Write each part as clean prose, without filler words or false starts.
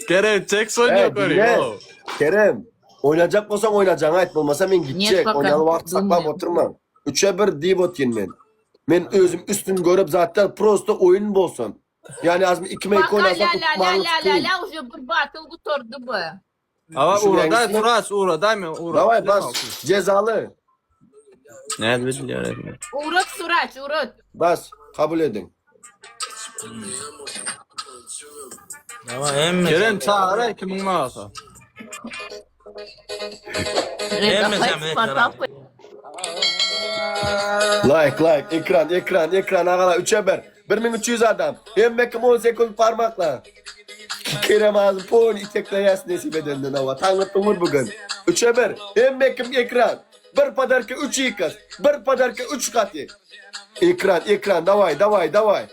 Kerem çek son He ýokary. dinle. Kerem. Oýnajak bolsaň oýnajaňy aýt bolmasa men Нет, gitjek. пока. Oýnaly wagt saklap Думаю. oturma. Üçe bir diýip otyryn men. Men özüm üstün görüp zatlar prosto oýun bolsun. Ýani azmy iki meýk Пока oýnasak ля ля ля utmanyň ля ля kyn. ля уже bir battle gutardy bu. Ava uğraday Düşünýäňizmi? Turaç uğraday men uğraday. Daway bas cezaly. Nädip edilýär etme. Ugrat Suraç ugrat. Bas kabul ediň. Daway hemme. Kerem çagyra kimiň bolsa. Hemme Давай jemle с Потапой. Like like ekran ekran ekran agalar üçe bir. 1300 adam. Hemme kim 10 sekund parmakla. Kerem ağzı pon itekleýäs nesip edenden awa. Taňry tuňur bugün. Üçe bir. Hemme kim ekran. Bir podarka 3 ikas. Bir podarka 3 gaty. Ekran ekran daway daway daway.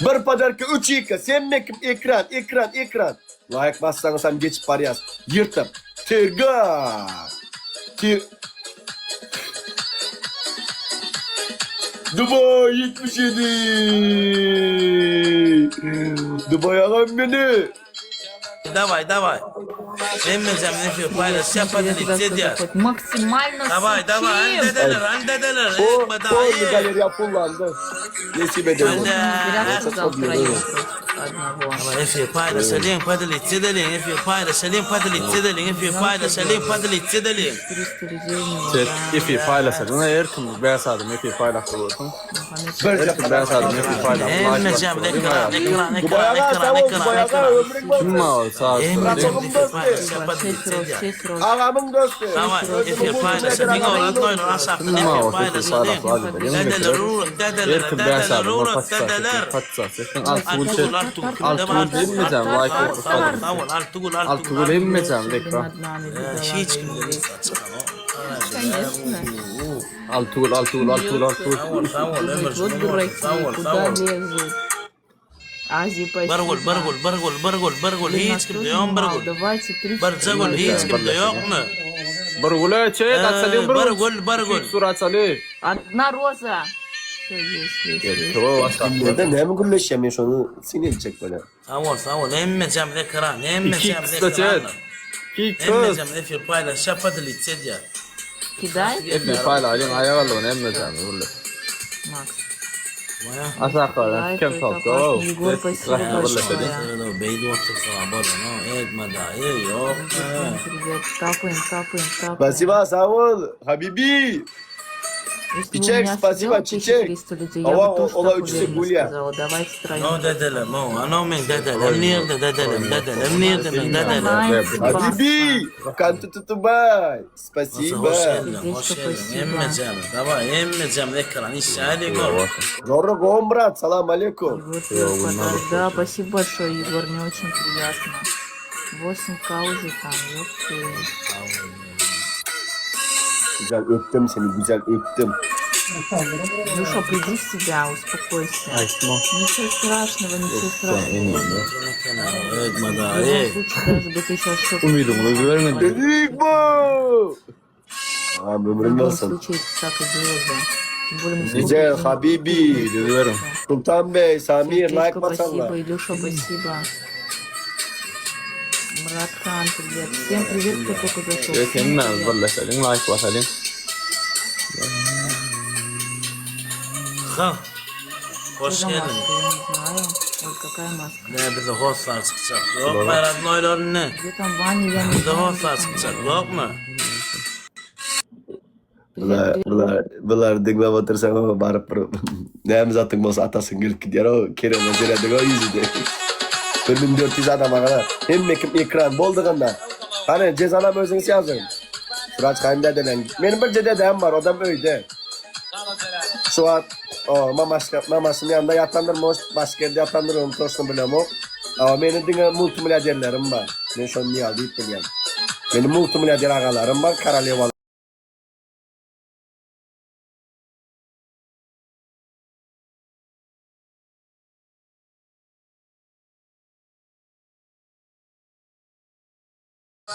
Bir podarka 3 ikas. Hemme kim ekran ekran ekran. Like bassaňyz hem geçip barýas. Ýyrtyp. Terga. Ter Dubai 77. Dubai agam meni. Daway daway. Hemme jemle efir paylaş Привет, yapalım ребят, кто edýär. заходит. Максимально Daway daway сучим. dedeler an dedeler. O, Ekme o daýy. galeriya pullandy. Nesip edelim. Hadi. Берем Çok завтра iyi. я просто одного. Daway efir paylaşalım paylaşalım edelim efir paylaşalım paylaşalım edelim efir paylaşalım paylaşalım edelim. 400 людей у него, Çet да. ifi paylaşalım. Erkin bäş adam ifi paylaşyp bolsun. Мухаммед Bir Erkin bäş adam ifi paylaşyp. Hemme jemle ekran ekran Dubai ekran aga ekran sag ol ekran Dubai aga ekran. ömrüň Kim bolsun. mal sağ Hemme olsun. jemle efir paylaşalım 6 paylaşalım роз, edýär. 6 роз. Agamyň dosty. Daway Özümiň efir bu paylaşalım. agamyň Orat dosty. oýnar aşakda Kim efir mal ifi paylaşalım. paylaşyp. Dedeler uğrat dedeler Erkin bäş dedeler adam uğrat patsa dedeler. patsa. Sen altı gül Altugul çet. altugul Altugul hemmejam like Sağ ol sağ ol altugul Altugul altugul. hemmejam Над ekran. нами Hiç бедолага kim еврей. Конечно. Конечно. Altugul altugul altugul altugul. Sağ ol sağ ol Думает, Ömür вот дураки, sağ ol sağ куда ol. лезут. Азии Bir gol bir спасибо. gol bir gol bir gol bir gol Блин, hiç нас kimde тоже yok bir мало. gol. Давайте 30 Birce gol hiç kimde yok mu? Bir gül çet atsalyň bir Bir gül. gol bir gol. Surat saly. Одна роза. Все, есть, есть, есть. Neden näme gürleşýär men şony sin etjek böyle. Sağ ol sağ ol hemme cemde ekran hemme İki cemde kısa ekran. çet. İki Hemme kız. cemde efir paylaş yapalım edýär. Кидай, Efir paylaşyň aýagyny hemmejam gül. Макс. Aşaklara Лайк, kem это salsa. опасно. Егор, спасибо большое. Beydi otursa barana ekme daýy yok. Привет. Капаем, капаем, капаем. Спасибо sag ol Habibi. Если бы у Çiçek, меня спасибо, сидело Çiçek. 1300 людей, я Ова бы тоже ola так üçüsi уверенно gulya. сказала. Давайте No втроем. dedelem o ano men dedelem nirde dedelem dedelem nirde men dedelem. Habibi. Kantu tutubay. Hoş Спасибо. geldin, hoş geldin. Hemme cemde, davay, hemme cemde ekran işe gol. Zorro gom brat. Salam aleyküm. Егор, тебе подарок. Да, спасибо большое, Егор, мне очень приятно. 8К уже там, ёпты. Güzel öptüm seni güzel öptüm. Люша, приди в себя, успокойся. Aýtma. Ничего страшного, ничего страшного. Ekme В любом daýy. случае, даже бы ты сейчас что Umydyňy üzberme. Dedik bu. Ağam В ömrün любом olsun. случае, так и было бы. Тем более мы Güzel сколько денег Habibi. Üzberim. Sultan Bey, Samir like Сердечко, basanlar. спасибо, Илюша, спасибо. Муратхан, привет. Всем привет, кто только зашел. Evet Всем hemme привет. birleşelim like basalyň. Ha. Hoş Что за geldin. маска, я не знаю. Ой, какая маска. Ne bize hostlar çıkacak. Yok Berat Noylar'ın ne? Где там Ваня, я не Bize знаю. hostlar где там çıkacak. Ваня. Yok mu? Привет, Bular, привет. bular, bular dinlep otursan ama baryp bir näme zatyň bolsa atasyň gelip gidýär o Kerem özeledik o ýüzüde. 1400 adam agala. Hemme kim ekran bolduganda. Hany cezanam özüňiz ýazyň. Suraç haýynda delen. Meniň bir dedem bar, odam öýde. Şu an o mamaşka mamaşyň ýanynda ýatandyr, moş başga ýerde ýatandyr, onu toşny bilemok. Ama meniň diňe multimilliarderlerim bar. Men şony niýe diýip bilýän. Meniň multimilliarder agalarym bar, koroleva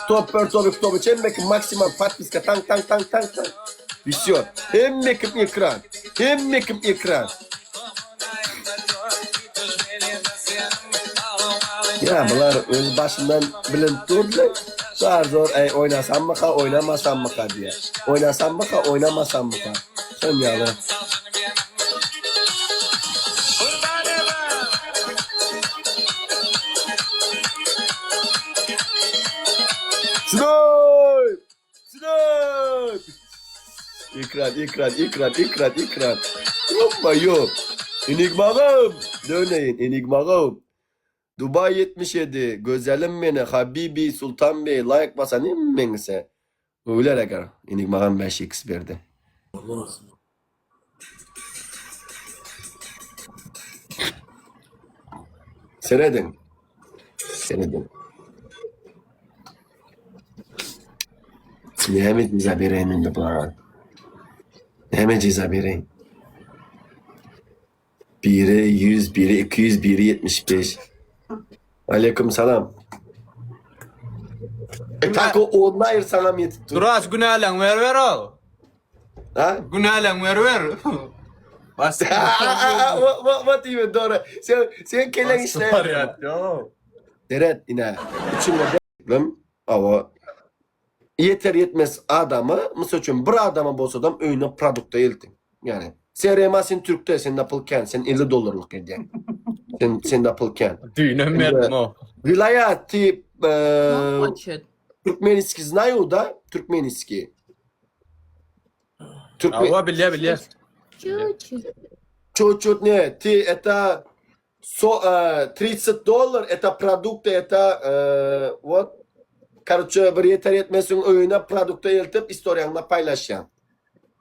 Top bir, top iki, top üç. Hemme kim maksimal podpiska. Taň taň taň taň taň. Vsyo. Hemme kim ekran. Hemme kim ekran. Ya bular öz başyndan bilinip durdy. Zar zor ey oynasammyka oynamasammyka diye. Oynasammyka oynamasammyka. Şon ýaly. Snipe! Snipe! Ekran, ekran, ekran, ekran, ekran. Hoppa ýok. Enigmagam! Döneýin, enigmagam. Dubai 77, gözelim meni, habibi, Sultan bey, laýk basan hemmeňize. Öwler eger, enigmagam 5 x berdi. Serediň. Serediň. Näme jeza bereýin indi bulara? Näme jeza bereýin? Biri 100, biri 200, biri 75. Aleyküm salam. E tako ondan aýyrsaňam ýetip dur. Duraç günäleň ver ver o. Ha? Günäleň ver ver. Bas. What what diýme dogry. Sen sen keleň işle. Yo. Seret ine. Üçüňe berim. Awa. Ýeter ýetmez adama, mysal üçin bir adama bolsadam öýüne produkta eltiň. Ýani SRMA sen türkde, sende pul kän, sen 50 dollarlyk edýäň. Sen sende pul kän. Düýnem berdim o. Vilaýat tip Он хочет. Türkmeniski znaýu da, türkmeniski. Türkmen Awa bilýär bilýär. Чуть-чуть. Чуть-чуть не, ты это со, э, 30 dollar это produkty это э, вот короче bir ýeter ýetmesiň öýüne produkty eltip istoriýaňda paýlaşýaň.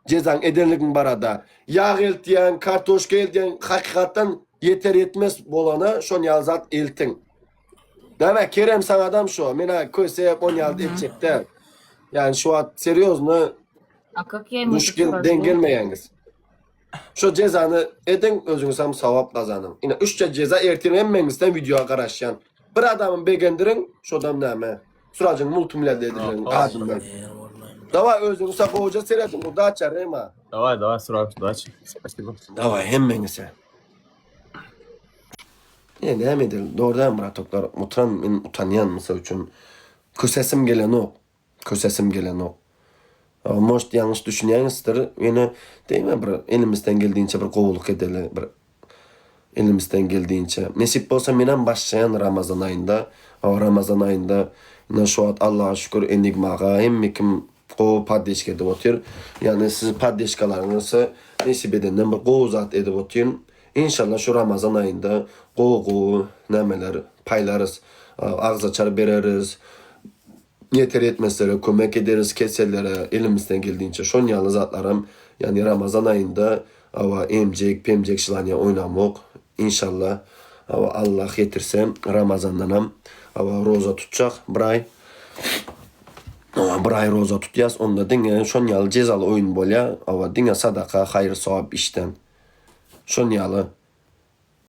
Jezaň edenligiň barada. Ýag eltýäň, kartoşka eltýäň, hakykatdan ýeter ýetmez bolana şon ýaly zat eltiň. Näme Kerem saňadam şo. Menä kösep on ýaly etjek däl. Ýani şu wagt serýozny A как я ему duş это gel, deň скажу? gelmeýäňiz. Şo jezany ediň özüňiz hem sawap gazanyň. Ine üçje jeza ertir hemmeňizden wideoa garaşýan. Bir adamy begendiriň, şodam näme? Surajyň multimilliarder edilen adyndan. Daway özüňize gowja serediň udaça Rema. Daway daway Suraç udaça. Spasibo. Daway hemmeňize. E näme edeli dogrudan bratoklar oturan men utanýan mysal üçin kösesim gelenok kösesim gelenok. Может ýalňyş düşünýäňizdir ýöne diýme bir elimizden geldiğinçe bir gowulyk edeli bir elimizden geldiğinçe. Nesip bolsa menem başlaýan Ramazan aýynda Ramazan aýynda ine şu wagt Allaha şükür Enigmaga hemme kim gowy poddeşka edip otyr. Ýagny siz poddeşkalaryňyzy nesip edenden bir gowy zat edip otyryn. Inşallah şu Ramazan aýynda gowy gowy nämeler paýlarys. Agzaçar bereris. Ýeter ýetmezlere kömek ederis, kesellere elimizden geldiğinçe şon ýaly zatlaram ýagny Ramazan aýynda hawa emjek pemjek şlaniýa oýnamok inşallah hawa Allah ýetirse Ramazandanam hawa roza tutjak bir aý hawa bir aý roza tutýas onda diňe şon ýaly jezaly oýun bolýa hawa diňe sadaka haýyr sogap işden şon ýaly.